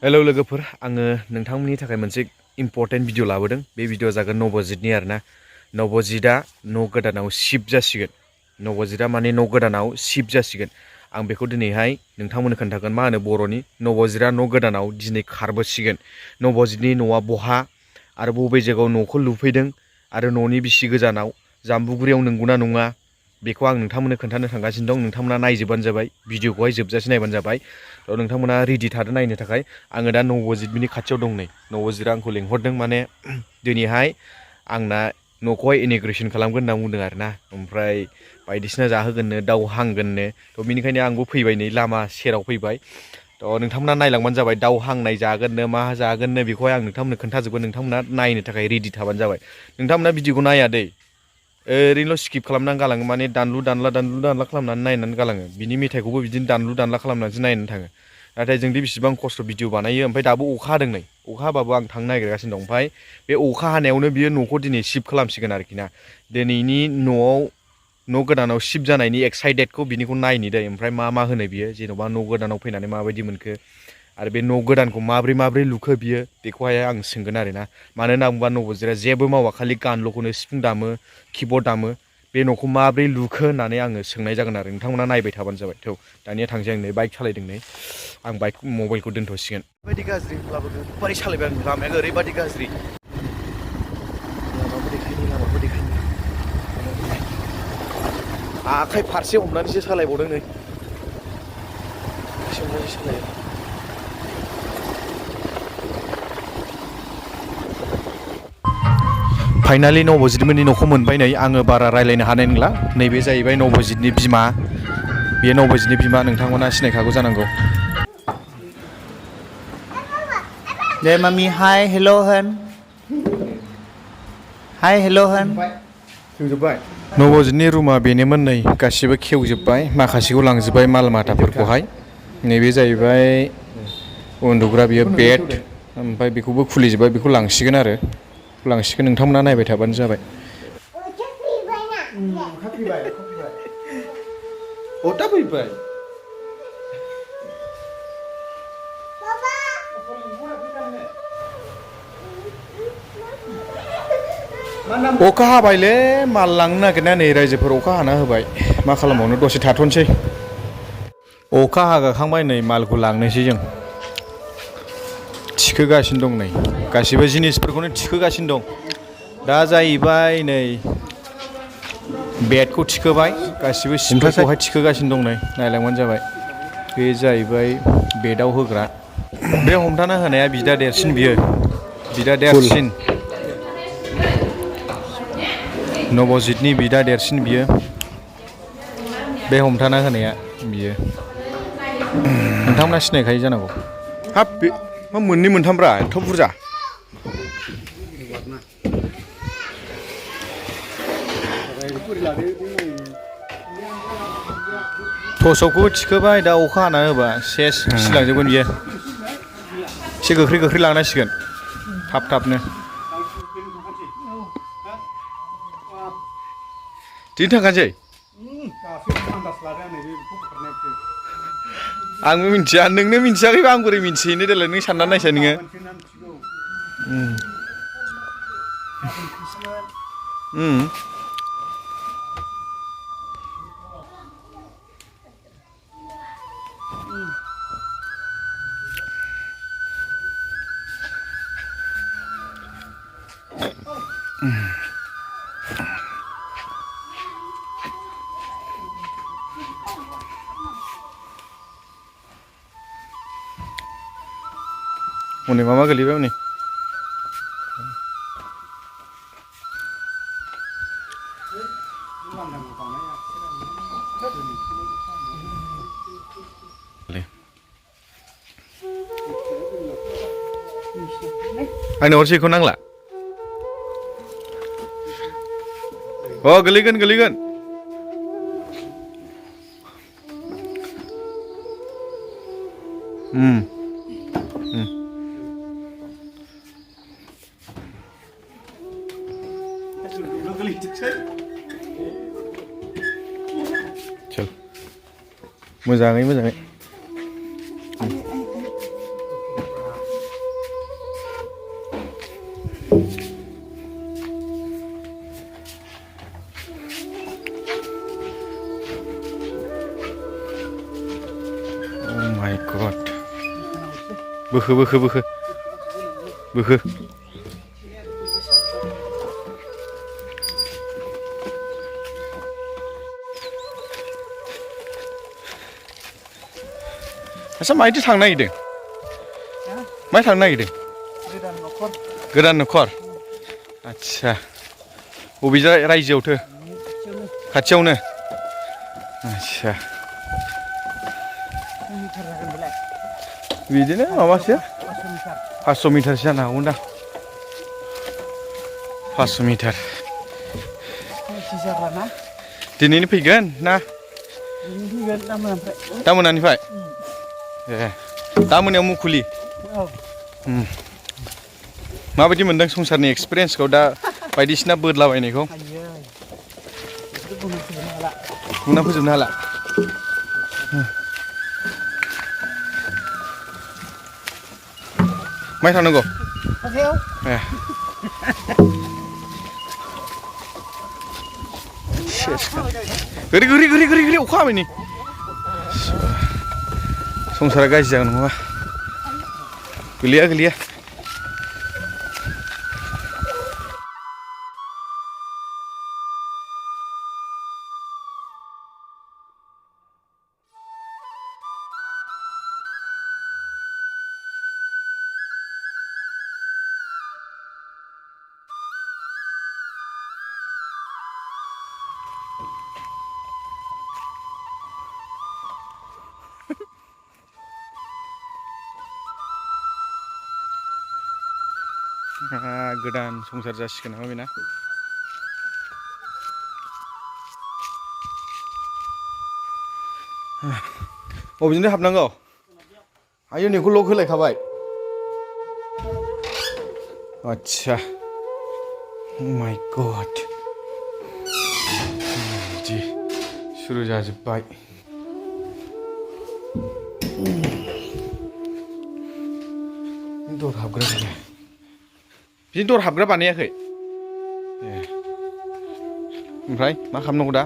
Hello लोगोफोर आङो नोंथांमोननि थाखाय मोनसे इम्पर्टेन्ट भिडिअ लाबोदों। बे भिडिअ जागोन नबजितनि आरोना। नबजितआ न' गोदानाव शिफ्ट जासिगोन। नबजितआ माने न' गोदानाव शिफ्ट जासिगोन। आं बेखौ दिनैहाय नोंथांमोननो खोन्थागोन मा होनो बर'नि नबजितआ न' गोदानाव दिनै खारबोसिगोन। नबजितनि न'आ बहा आरो बबे जायगायाव न'खौ लुफैदों आरो न'नि बिसि गोजानाव जाम्बुगुरियाव नंगौना नङा बेखौ आं नोंथांमोननो खोन्थानो थांगासिनो दं। नोंथांमोना नायजोबबानो जाबाय, भिडिअखौहाय जोबजासे नायबानो जाबाय। थ' नोंथांमोना रेडि थादो नायनो थाखाय। आङो दा नबजितनि खाथियाव दं नै। नबजितआ आंखौ लेंहरदों माने दिनैहाय आंना न'खौहाय इन'ग्रेसन खालामगोन होनना बुंदों आरोना। ओमफ्राय बायदिसिना जाहोगोननो, दाउ हांगोननो। थ' बेनिखायनो आंबो फैबाय, नै लामा सेराव फैबाय। थ' नोंथांमोना नायलांबानो जाबाय, दाउ हांनाय जागोननो मा जागोननो बेखौहाय आं नोंथांमोननो खोन्थाजोबगोन। नोंथांमोना नायनो थाखाय रेडि थाबानो जाबाय। नोंथांमोना भिडिअखौ नाया दै, ओरैनोल' स्किप खालामनानै गालाङो, माने दानलु दानला खालामनानै नायनानै गालाङो। बिनि मेथाइखौबो बिदिनो दानलु दानला खालामनानैसो नायनानै थाङो। नाथाय जोंदि बेसेबां खस्थ' भिडिअ बानायो, ओमफ्राय दाबो अखा हादों नै। अखा हाबाबो आं थांनो नागिरगासिनो दं। ओमफ्राय बे अखा हानायावनो बियो न'खौ दिनै शिफ्ट खालामसिगोन आरोखि ना। दिनैनि न' गोदानाव शिफ्ट जानायनि एक्साइटेडखौ बिनिखौ नायनि दै। ओमफ्राय मा होनो बियो, जेन'बा न' गोदानाव फैनानै माबायदि मोनखो आरो बे न' गोदानखौ माब्रै लुखो बियो, बेखौहाय आं सोंगोन आरोना। मानो होनना बुङोबा नबजितआ जेबो मावा, खालि गानल' खनो, सिफुं दामो, किबर्ड दामो। बे न'खौ माब्रै लुखो होननानै आङो सोंनाय जागोन आरो। नोंथांमोना नायबाय थाबानो जाबाय। थ' दानिया थांसै आं नै, बाइक सालायदों नै। आं मबाइलखौ दोनथ'सिगोन। ओरैबायदि गाज्रि होनब्लाबो बोरै सालायबाय आं, लामाया ओरैबायदि गाज्रि। आखाइ फारसे हमनानैसो सालायबावदों नै। फाइनालि नबजितमोननि न'खौ मोनबाय नै। आङो बारा रायलायनो हानाय नंला। नैबे जाहैबाय नबजितनि बिमा। बेयो नबजितनि बिमा, नोंथांमोना सिनायखागौ जानांगौ। दे मामि हाय हेल' होन, हाय हेल' होन। खेवजोब्बाय। नबजितनि रुमा बेनोमोन नै, गासिबो खेवजोब्बाय, माखासेखौ लांजोब्बाय माल माथाफोरखौहाय। नैबे जाहैबाय उन्दुग्रा, बियो बेड। ओमफ्राय बेखौबो खुलिजोब्बाय, बेखौ लांसिगोन आरो। लांसिगोन, नोंथांमोना नायबाय थाबानो जाबाय। अथा फैबाय। अखा हाबायलै, माल लांनो नागिरनाया नै रायजोफोर अखा हाना होबाय। मा खालामबावनो, दसे थाथ'नोसै। अखा हागाखांबाय नै, मालखौ लांनोसै जों। थिखोगासिनो दं नै, गासिबो जिनिसफोरखौनो थिखोगासिनो दं। दा जाहैबाय नै बेडखौ थिखोबाय, गासिबो सिफोरखौहाय थिखोगासिनो दं नै, नायलांबानो जाबाय। बे जाहैबाय बेडआव होग्रा। बे हमथाना होनाया बिदा देरसिन, बियो बिदा देरसिन। नबजितनि बिदा देरसिन बियो। बे हमथाना होनाया बियो। नोंथांमोना सिनायखायो जानांगौ। हाब बे मा मोननै मोनथामब्रा, एथ' बुरजा। थसपखौबो थिखोबाय, दा अखा हाना होबा सेस सिलांजोबगोन बियो। एसे गोख्रै लांनांसिगोन, थाबनो। दिनै थांखानोसै। आंबो मिथिया, नोंनो मिथियाखैबा आं बोरै मिथिहैनो देलाय, नों साननानै नायसाय नोङो। हनै माबा गोलैबाय हनै। आंनो हरसै, बेखौ नांला। अ गोलैगोन। मोजाङै। my god. Boho. Masa mai itu थांनो नागिरदों? Mai थांनो नागिरदों? Gwdan न'खर. आच्छा. बबे रायजोआवथो? खाथियावनो. आच्छा. बिदिनो माबासो 500 मिटारसो जानो हागौदां. 500 मिटार. दिनैनो फैगोन ना? दा मोनानिफ्राय? दा मोनायाव मुखुलि? माबायदि मोनदों संसारनि एक्सपिरियेन्सखौ दा बायदिसिना बोदलाबायनायखौ? बुंना फोजोबनो हाला? माइ थांनांगौ? गोरि अखा हाबाय नै. संसारा गाज्रि जागोन नङाबा. गोलैया. गोदान संसार जासिगोन नामा बेना? बबेजोंनो हाबनांगौ? आयौ नैखौ लक होलायखाबाय. आच्छा. Oh my god. बिदि सुरु जाजोब्बाय. दर हाबग्रा गैया. बिदि दर हाबग्रा बानायाखै? ओमफ्राय मा खालामनांगौ दा?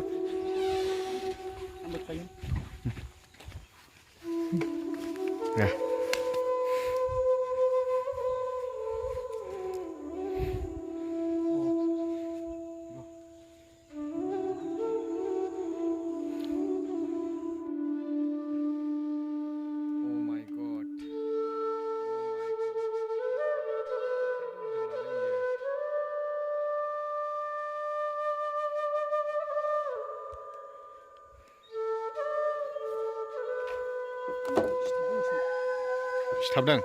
सिथाबदों.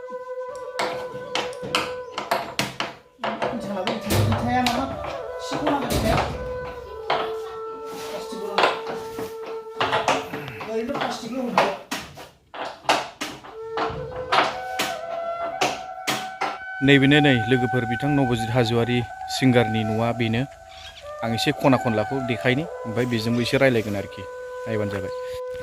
नैबेनो नै लोगोफोर बिथां नबजित हाज'वारि सिंगारनि न'आ बेनो. आं एसे खना खनलाखौ देखायनि ओमफ्राय बेजोंबो एसे रायलायगोन आरोखि. नायबानो जाबाय.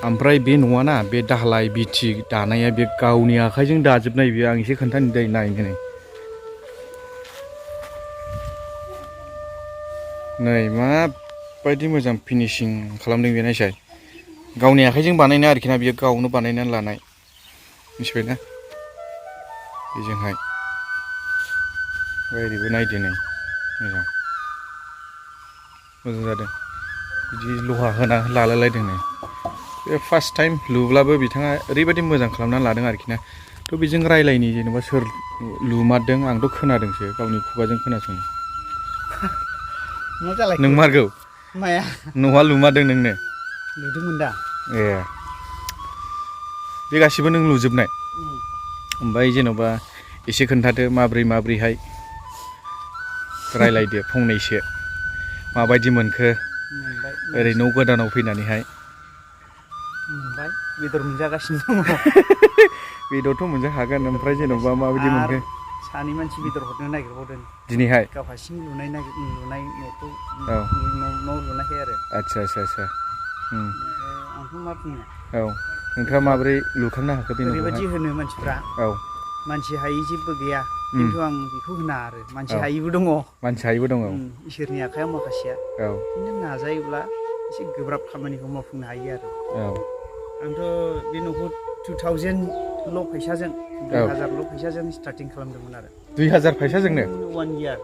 ओमफ्राय बे न'आ ना बे दालाय बिथि दानाया बे गावनि आखाइजों दाजोबनाय. बे आं एसे खोन्थानो दै नायनो नै माबायदि मोजां फिनिशिं खालामदों बे नायसाय. गावनि आखाइजों बानायनाय आरोखि ना बियो गावनो बानायनानै लानाय. मिथिबायना? बेजोंहाय ओरैबो नायदो नै मोजां जादों. बिदि लहा होना लालायलायदों नै. बे फार्स्ट टाइम लुब्लाबो बिथाङा ओरैबायदि मोजां खालामनानै लादों आरोखि ना. थ' बेजों रायलायनि जेनेबा सोर लुमारदों आंथ' खोनादोंसो गावनि खुगाजों खोनासङो. नों मारगौ? माया? न'आ लुमारदों नोंनो? लुदोंमोन दा. बे गासिबो नों लुजोबनाय? ओमफ्राय जेन'बा एसे खोन्थादो माब्रैहाय रायलायदो फंनैसो. माबायदि मोनखो ओरै न' गोदानाव फैनानैहाय? मोनबाय. बेदर मोनजागासिनो दङ. बेदरथ' मोनजाखागोन. ओमफ्राय जेन'बा माबायदि मोनखो? सानै मानसि बेदर हरनो नागिरबावदों दिनैहाय? गाव हारसिं लुनाय न'खौ न' लुनायखाय आरो. आच्छा. आंथ' मा बुंनो. नोंथाङा माबोरै लुखांनो हाखो बे न'खौहाय? ओरैबायदि होनो मानसिफ्रा मानसि हायै जेबो गैया. खिन्थु आं बेखौ होना आरो मानसि हायैबो दङ. इसोरनि आखायाव माखासेया. खिन्थु नाजायोब्ला एसे गोब्राब खामानिखौ मावफुंनो हायो आरो. आंथ' बे न'खौ 2000ल' फैसाजों 2000ल' फैसाजों स्टार्टिं खालामदोंमोन आरो 2000 फैसाजोंनो 1 year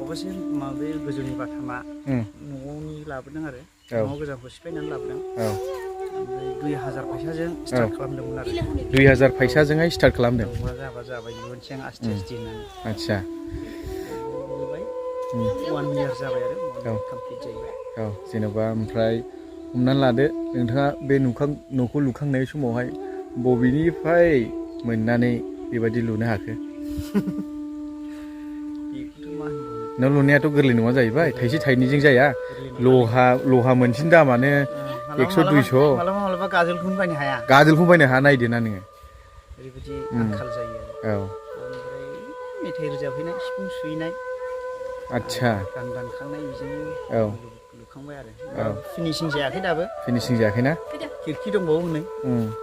अबसे माबे गोजौनि बाथामा न'आवनि लाबोदों आरो न'आव गोजानखौ सिफायनानै लाबोदों ओमफ्राय 2000 फैसाजों स्टार्ट खालामदोंमोन आरो 2000 फैसाजोंहाय स्टार्ट खालामदों मा जाबाय लुनोसै आं आस्थे आस्थे होननानै आच्छा 1 year जाबाय आरो कमप्लिट जाबाय औ जेनेबा ओमफ्राय हमनानै लादो नोंथाङा बे न'खौ लुखांनाय समावहाय बबेनिफ्राय मोननानै बेबायदि लुनो हाखो न' लुनायाथ' गोरलै नङा जाहैबाय थाइसे थाइनैजों जाया लहा मोनसेनि दामानो 100-200 मालाबा गाजोलखौनो बायनो हाया नायदो ना नोङो ओरैबायदि आंखाल जायो आरो ओमफ्राय मेथाइ रोजाबहैनाय सिफुं सुहैनाय आच्छा गान दानखांनाय बिजोंनो लुखांबाय आरो फिनिशिं जायाखै दाबो फिनिशिं जायाखैना खिरखि दंबावो नै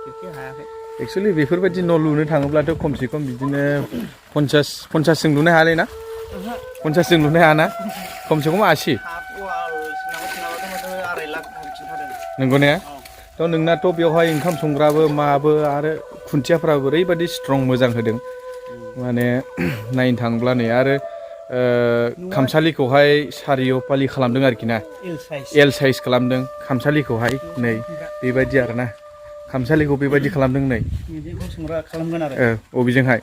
खिरखि हायाखै एक्चुअली बेफोरबायदि न' लुनो थाङोब्लाथ' खमसे खम बिदिनो 50 लुनो हायालै ना 50 लुनो हायाना खमसे खम 80 नंगौ ने थ' नोंनाथ' बेवहाय ओंखाम संग्राबो माबो आरो खुन्थियाफ्राबो ओरैबायदि स्ट्रं मोजां होदों माने नायनो थाङोब्ला नै आरो खामसालिखौहाय सारिय'पालि खालामदों आरोखि ना एल साइज खालामदों खामसालिखौहाय नै बेबायदि आरोना खामसालिखौ बेबायदि खालामदों नै अबेजोंहाय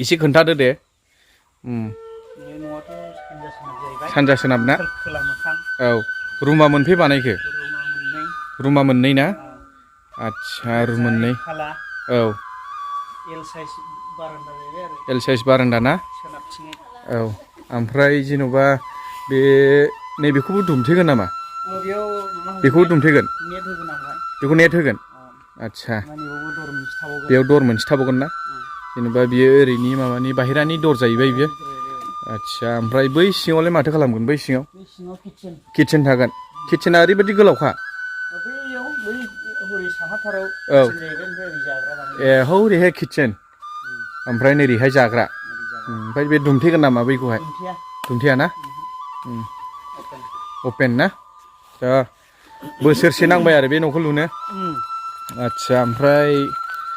एसे खोन्थादो दे सानजा सोनाब ना औ रुमा मोनफै बानायखो रुमा मोननै ना आच्छा रुम मोननै औ एल साइज बारान्दा ना औ ओमफ्राय जेन'बा बे नैबेखौबो दुमथेगोन नामा बेखौबो दुमथेगोन बेखौ नेट होगोन आच्छा बेयाव दर मोनसे थाबावगोन ना जेनेबा बियो ओरैनि माबानि बाहेरानि दर जाहैबाय बियो आच्छा ओमफ्राय बै सिङावलाय माथो खालामगोन बै सिङाव किटचेन थागोन किटचेना ओरैबायदि गोलावखा औ ए हौरैहाय किटचेन ओमफ्राय नैरैहाय जाग्रा ओमफ्राय बे दुमथेगोन नामा बैखौहाय दुमथेया ना अपेन ना दा बोसोरसे नांबाय आरो बे न'खौ लुनो आच्छा ओमफ्राय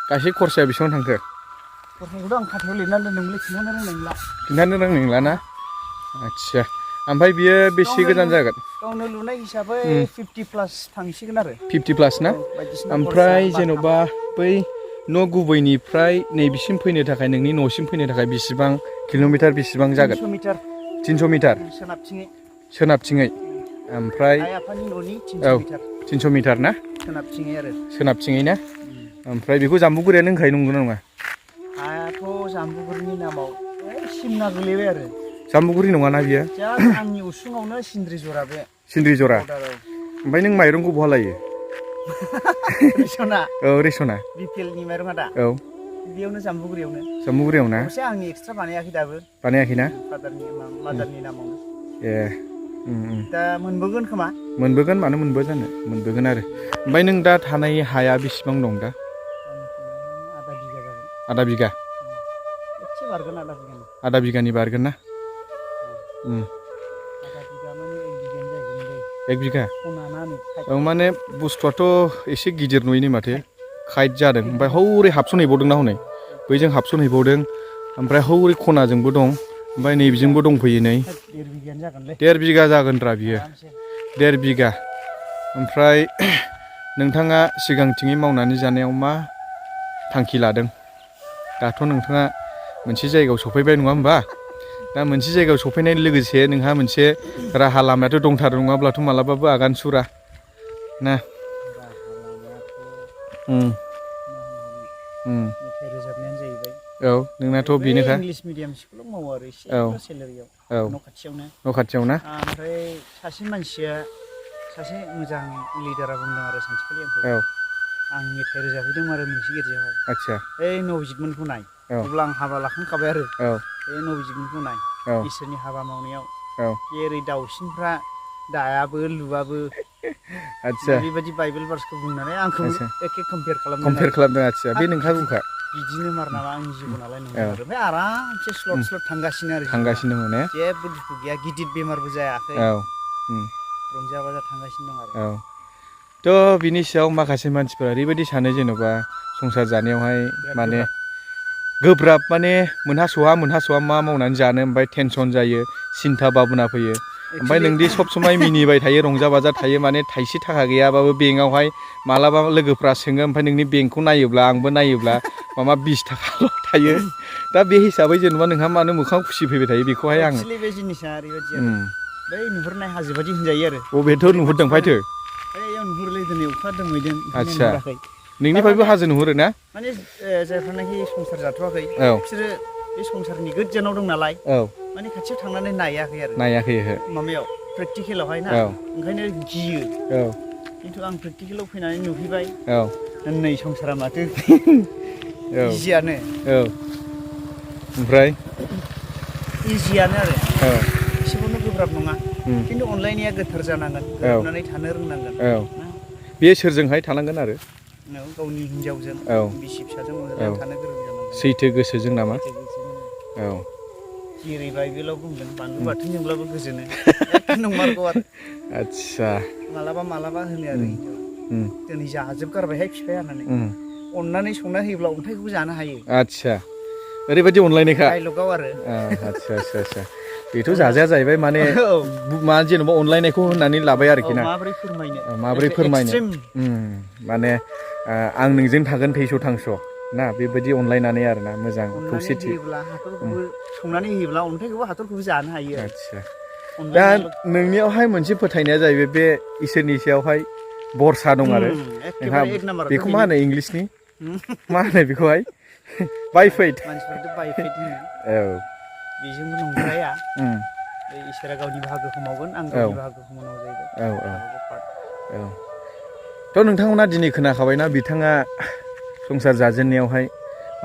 गासै खरसाया बेसेबां थांखो खरसाखौथ' आं खाथायाव लिरनानै दोनदोंमोनलै खिन्थानो रोंनाय नंला आच्छा ओमफ्राय बियो बेसे गोजान जागोन गावनो लुनाय हिसाबै 50+ थांसिगोन आरो 50+ ना ओमफ्राय जेन'बा बै न' गुबैनिफ्राय नैबिसिम फैनो थाखाय नोंनि न'सिम फैनो थाखाय बेसेबां किल'मिटार बेसेबां जागोन 300 मिटार सोनाबथिङै ओमफ्राय औ 300 मिटार ना सोनाबथिङै ना ओमफ्राय बेखौ जाम्बुगुरियानो होनखायो नंगौना नङा हायाथ' जाम्बुगुरिनि नामाव सिमना गोलैबाय आरो जाम्बुगुरि नङाना बियो आंनि उसुङावनो सिन्द्रि जरा ओमफ्राय नों माइरंखौ बहा लायो रेसना औ रेसना बिपिएलनि माइरङा दा औ बेयावनो जाम्बुगुरियाव ना एसे आंनि एक्सट्रा बानायाखै दाबो बानायाखैना मादारनि नामावनो ए दा मोनबोगोन खोमा मोनबोगोन मानो मोनबोआ जानो मोनबोगोन आरो ओमफ्राय नों दा थानाय हाया बेसेबां दं दा आधा बिगा एसे बारगोन आधा बिगानि बारगोन ना एक बिगा औ माने बुस्थुआथ' एसे गिदिर नुयो माथो काइट जादों ओमफ्राय हौरै हाबसनहैबावदों ना हनै बैजों हाबसनहैबावदों ओमफ्राय हौरै खनाजोंबो दं ओमफ्राय नैबिजोंबो दंफैयो नै 1.5 बिगा जागोनब्रा बियो 1.5 बिगा ओमफ्राय नोंथाङा सिगांथिङै मावनानै जानायाव मा थांखि लादों दाथ' नोंथाङा मोनसे जायगायाव सफैबाय नङा होमबा दा मोनसे जायगायाव सफैनाय लोगोसे नोंहा मोनसे राहा लामायाथ' दंथारो नङाब्लाथ' मालाबाबो आगान सुरा ना मेथाइ रोजाबनायानो जाहैबाय औ नोंनाथ' बेनोखा इंलिश मिडियाम स्कुलाव मावो आरो एसे सेलारियाव न' खाथियाव ना ओमफ्राय सासे मानसिया सासे मोजां लिडारा बुंदों आरो सानसेखालि आंखौ आं मेथाइ रोजाबहैदोंमोन आरो मोनसे गिर्जायावहाय आच्छा ओइ नबजितमोनखौ नाय अब्ला आं हाबा लाखांखाबाय आरो बे नबजितमोनखौ नाय इसोरनि हाबा मावनायाव जेरै दाउसिनफ्रा दायाबो लुवाबो आच्छा बेबायदि बाइबेल भार्सखौ बुंनानै आंखौ एखे कम्पेयार खालामदों आच्छा बे नोंखागौखा बिदिनो मार नामा आंनि जिउखौ नालाय नंगौ आरो ओमफ्राय आरामसे स्लट थांगासिनो आरो जेबो दुखु गैया गिदिर बेमारबो जायाखै रंजा बाजा थांगासिनो दं आरो थ' बिनि सायाव माखासे मानसिफोरा ओरैबायदि सानो जेन'बा संसार जानायावहाय माने गोब्राब माने मोनहास'हा मा मावनानै जानो ओमफ्राय टेनसन जायो सिन्था भाबना फैयो ओमफ्राय नोंदि सब समाय मिनिबाय थायो रंजा बाजा थायो माने थाइसे थाखा गैयाबाबो बेंकआवहाय मालाबा लोगोफ्रा सोङो ओमफ्राय नोंनि बेंकखौ नायोब्ला आंबो नायोब्ला माबा 20 थाखाल' थायो दा बे हिसाबै जेनेबा नोंहा मानो मोखाङाव खुसि फैबाय थायो बेखौहाय आं बे जिनिसा ओरैबायदि आरो बै नुहुरनाय हाजो बायदि होनजायो आरो अबेथ' नुहुरदों फायथो बैयाव नुहुरलै दिनै अखा दोमैदों आदसा नोंनिफ्रायबो हाजो नुहुरो ना माने जायफ्रानाखि संसार जाथ'वाखै बिसोरो बे संसारनि गोजानाव दं नालाय माने खाथियाव थांनानै नायाखै माबायाव प्रेक्टिकेलावहाय ना ओंखायनो गियो खिन्थु आं प्रेक्टिकेलाव फैनानै नुफैबाय नै संसारा माथो इजियानो ओमफ्राय इजियानो आरो एसेखौनो गोब्राब नङा खिन्थु अनलायनाया गोथार जानांगोन गोरोबनानै थानो रोंनांगोन बे सोरजोंहाय थानांगोन आरो गावनि हिनजावजों बिसि फिसाजों अनलायनानै थानो गोरों जानांगोन सैथो गोसोजों नामा जेरै बाइबेलाव बुंदों बानलु बाथोनजोंब्लाबो गोजोनो नंमारगौ आरो आदसा मालाबा होनो आरो दिनै जाजोब गारबायहाय बिफाया होननानै अननानै संना होयोब्ला अन्थाइखौबो जानो हायो आदसा ओरैबायदि अनलायनायखा डाइलगाव आरो आदसा बेथ' जाजाया जाहैबाय माने मा जेनेबा अनलायनायखौ होननानै लाबाय आरोखि ना माबोरै फोरमायनो माने आं नोंजों थागोन थैस' थांस' ना बेबायदि अनलायनानै आरोना मोजां खौसेथि संनानै होयोब्ला अन्थाइखौबो हाथरखौबो जानो हायो आदसा दा नोंनियावहाय मोनसे फोथायनाया जाहैबाय बे इसोरनि सायावहाय बरसा दं आरो बेखौ मा होनो इंलिसनि मा होनो बेखौहाय बाय फेथ मानसिफोराथ' बाय फेथ होनो बेजोंबो नंद्राया इसोरा गावनि बाहागोखौ मावगोन आं गावनि बाहागोखौ मावनांगौ जाहैबाय थ' नोंथांमोना दिनै खोनाखाबायना बिथाङा संसार जाजेननायावहाय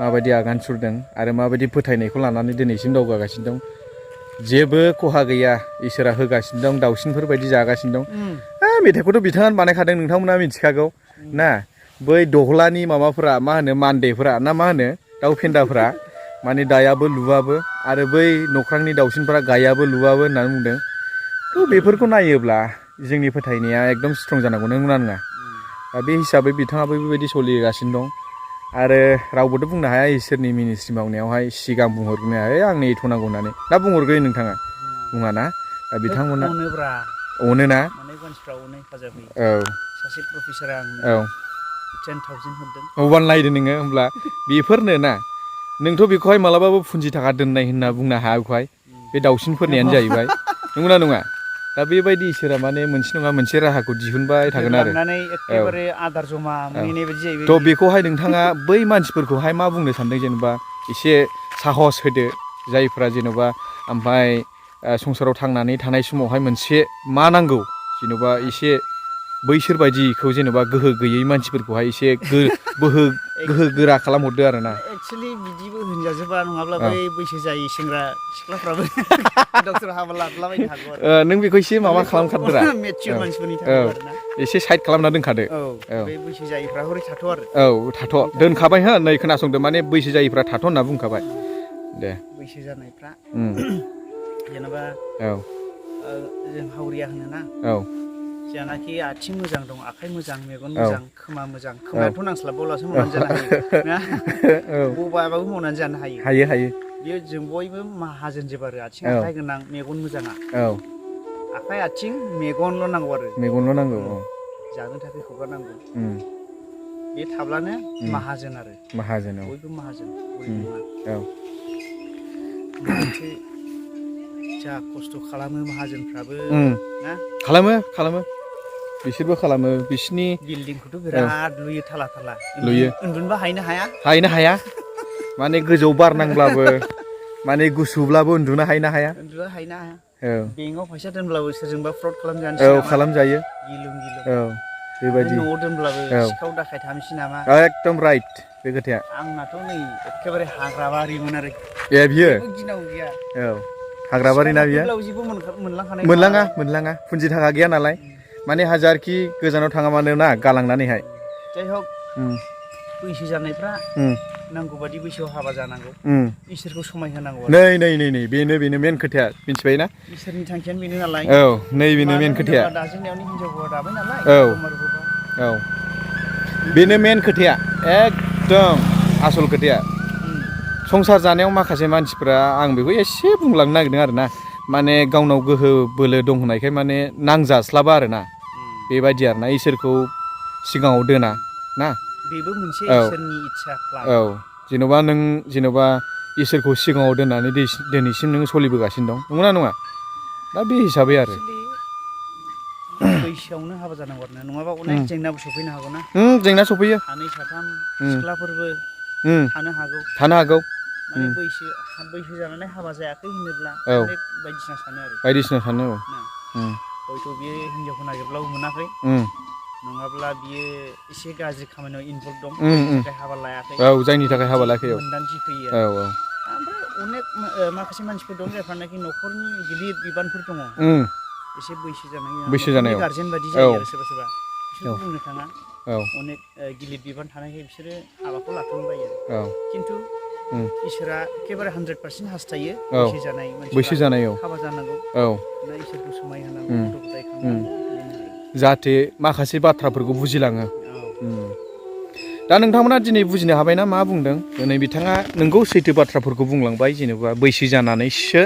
माबायदि आगान सुरदों आरो माबायदि फोथायनायखौ लानानै दिनैसिम दावगागासिनो दं जेबो खहा गैया इसोरा होगासिनो दं दाउसिनफोर बायदि जागासिनो दं मेथाइखौथ' बिथाङानो बानायखादों नोंथांमोना मिथिखागौ ना बै दहलानि माबाफोरा मा होनो मान्देफोरा ना मा होनो दाउ फेन्दाफोरा माने दायाबो लुवाबो आरो बै नख्रांनि दाउसिनफोरा गायाबो लुवाबो होननानै बुंदों थ' बेफोरखौ नायोब्ला जोंनि फोथायनाया एकदम स्ट्रं जानांगौ नंगौना नङा दा बे हिसाबै बिथाङाबो बेबायदि सोलिगासिनो दं आरो रावबोथ' बुंनो हाया इसोरनि मिनिस्ट्रि मावनायावहाय सिगां बुंहरनो हाया आंनो एथ' नांगौ होननानै दा बुंहरग्रोयो नोंथाङा बुङा ना दा बिथांमोना अनो ना मानसिफ्रा अनो हेफाजाब होयो सासे प्रफेसारा आंनो 10,000 हरदों अबान नायदो नोङो होमब्ला बेफोरनो ना नोंथ' बेखौहाय मालाबाबो फुन्जि थाखा दोननाय होनना बुंनो हाया बेखौहाय बे दाउसिनफोरनियानो जाहैबाय नंगौना नङा दा बेबायदि इसोरा माने मोनसे नङा मोनसे राहाखौ दिहुनबाय थागोन आरो एखेबारे आदार जमा मोनहैनाय बायदि जाहैबाय थ' बेखौहाय नोंथाङा बै मानसिफोरखौहाय मा बुंनो सानदों जेनेबा एसे साहस होदो जायफ्रा जेनेबा ओमफ्राय संसाराव थांनानै थानाय समावहाय मोनसे मा नांगौ जेनेबा एसे बैसोर बायदिखौ जेनेबा गोहो गैयै मानसिफोरखौहाय एसे गोहो गोरा खालामहरदो आरो ना एक्चुअलि बिदिबो होनजाजोबा नङाब्ला बै बैसो जायै सेंग्रा सिख्लाफ्राबो डक्टर हाबा लादलाबायनो हागौ आरो नों बेखौ एसे माबा खालामखादोरा मेच्युर मानसिफोरनि थाखाय आरोना एसे साइड खालामना दोनखादो बे बैसो जायैफ्रा हरै थाथ' आरो थाथ' दोनखाबाय हो नै खोनासंदो माने बैसो जायैफ्रा थाथ' होनना बुंखाबाय दे बैसो जानायफ्रा जेनेबा जों हावरिया होनोना जानाखि आथिं मोजां दं आखाइ मोजां मेगन मोजां खोमा मोजां खोमायाथ' नांस्लाबावलासो मावनानै जानो हायो ना बबायाबाबो मावनानै जानो हायो बेयो जों बयबो माहाजोनजोब आरो आथिं आखाइ गोनां मेगन मोजाङा आखाइ आथिं मेगनल' नांगौ आरो मेगनल' नांगौ जानो थाखाय खुगा नांगौ बे थाब्लानो माहाजोन आरो बयबो माहाजोन बयबो नङा जा खस्थ' खालामो माहाजोनफ्राबो ना खालामो बिसोरबो खालामो बिसिनि बिल्डिंखौथ' बिराद लुयो थाला लुयो उन्दुनोबो हायनो हाया माने गोजौ बार नांब्लाबो माने गुसुब्लाबो उन्दुनो हायनो हाया बेंकआव फैसा दोनब्लाबो सोरजोंबा फ्रड खालामजायो गिलुं बेबायदि न'आव दोनब्लाबो सिखाव दाखायत हाबनोसै नामा एकदम राइट बे खोथाया आंनाथ' नै एखेबारे हाग्राबारिमोन आरो बियो गिनांगौ गैया हाग्राबारि ना बियो मोनलाङा फुन्जि थाखा गैया नालाय माने हाजारखि गोजानाव थाङा मानो ना गालांनानैहाय जाय हक बैसो जानायफ्रा नांगौ बादि बैसोआव हाबा जानांगौ इसोरखौ समायहोनांगौ नै बेनो मेन खोथाया मिथिबाय ना इसोरनि थांखियानो बेनो नालाय नै बेनो मेन खोथाया दाजेननायावनो हिनजाव हौवा दाबाय नालाय औ बेनो मेन खोथाया एकदम आसल खोथाया संसार जानायाव माखासे मानसिफ्रा आं बेखौ एसे बुंलांनो नागिरदों आरो ना माने गावनाव गोहो बोलो दं होननायखाय माने नांजास्लाबा आरो ना बेबायदि आरो ना इसोरखौ सिगाङाव दोना ना बेबो मोनसे इसोरनि इच्छा प्लान औ जेन'बा नों जेन'बा इसोरखौ सिगाङाव दोननानै दिनैसिम नों सोलिबोगासिनो दं नंगौना नङा दा बे हिसाबै आरो बैसोआवनो हाबा जानांगौ आरो नङाबा अनेक जेंनाबो सफैनो हागौ ना जेंना सफैयो सानै साथाम सिख्लाफोरबो थानो हागौ माने बैसो जानानै हाबा जायाखै होनोब्ला अनेक बायदिसिना सानो आरो हयथ' बियो हिनजावखौ नागिरब्लाबो मोनाखै नङाब्ला बियो एसे गाज्रि खामानियाव इनभल्भ दं जायनि थाखाय हाबा लायाखै जायनि थाखाय हाबा लायाखै मोन्दांथि फैयो ओमफ्राय अनेक माखासे मानसिफोर दं जायफ्रानाखि न'खरनि गिदिर बिबानफोर दङ एसे बैसो जानायाव गारजेन बायदि जायो आरो सोरबा सोरबा बिसोरखौ बुंनो थाङा अनेक गिलिर बिबान थानायखाय बिसोरो हाबाखौ लाथ'नो बायो आरो खिन्थु इसोरा एखेबारे 100% हास्थायो बैसो जानाय हाबा जानांगौ ना इसोरखौ समायहोनांगौ गथ' गथाय खांनांगौ जाहाथे माखासे बाथ्राफोरखौ बुजिलाङो दा नोंथांमोना दिनै बुजिनो हाबायना मा बुंदों दिनै बिथाङा नोंगौ सैथो बाथ्राफोरखौ बुंलांबाय जेनेबा बैसो जानानैसो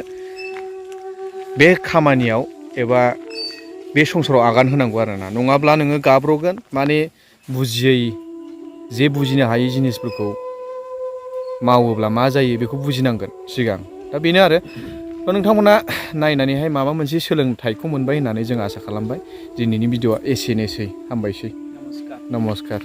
बे खामानियाव एबा बे संसाराव आगान होनांगौ आरोना नङाब्ला नोङो गाब्र'गोन माने बुजियै जे बुजिनो हायै जिनिसफोरखौ मावोब्ला मा जायो बेखौ बुजिनांगोन सिगां दा बेनो आरो नोंथांमोना नायनानैहाय माबा मोनसे सोलोंथाइखौ मोनबाय होननानै जों आसा खालामबाय दिनैनि भिडिअ'आ एसेनोसै हामबायसै नमस्कार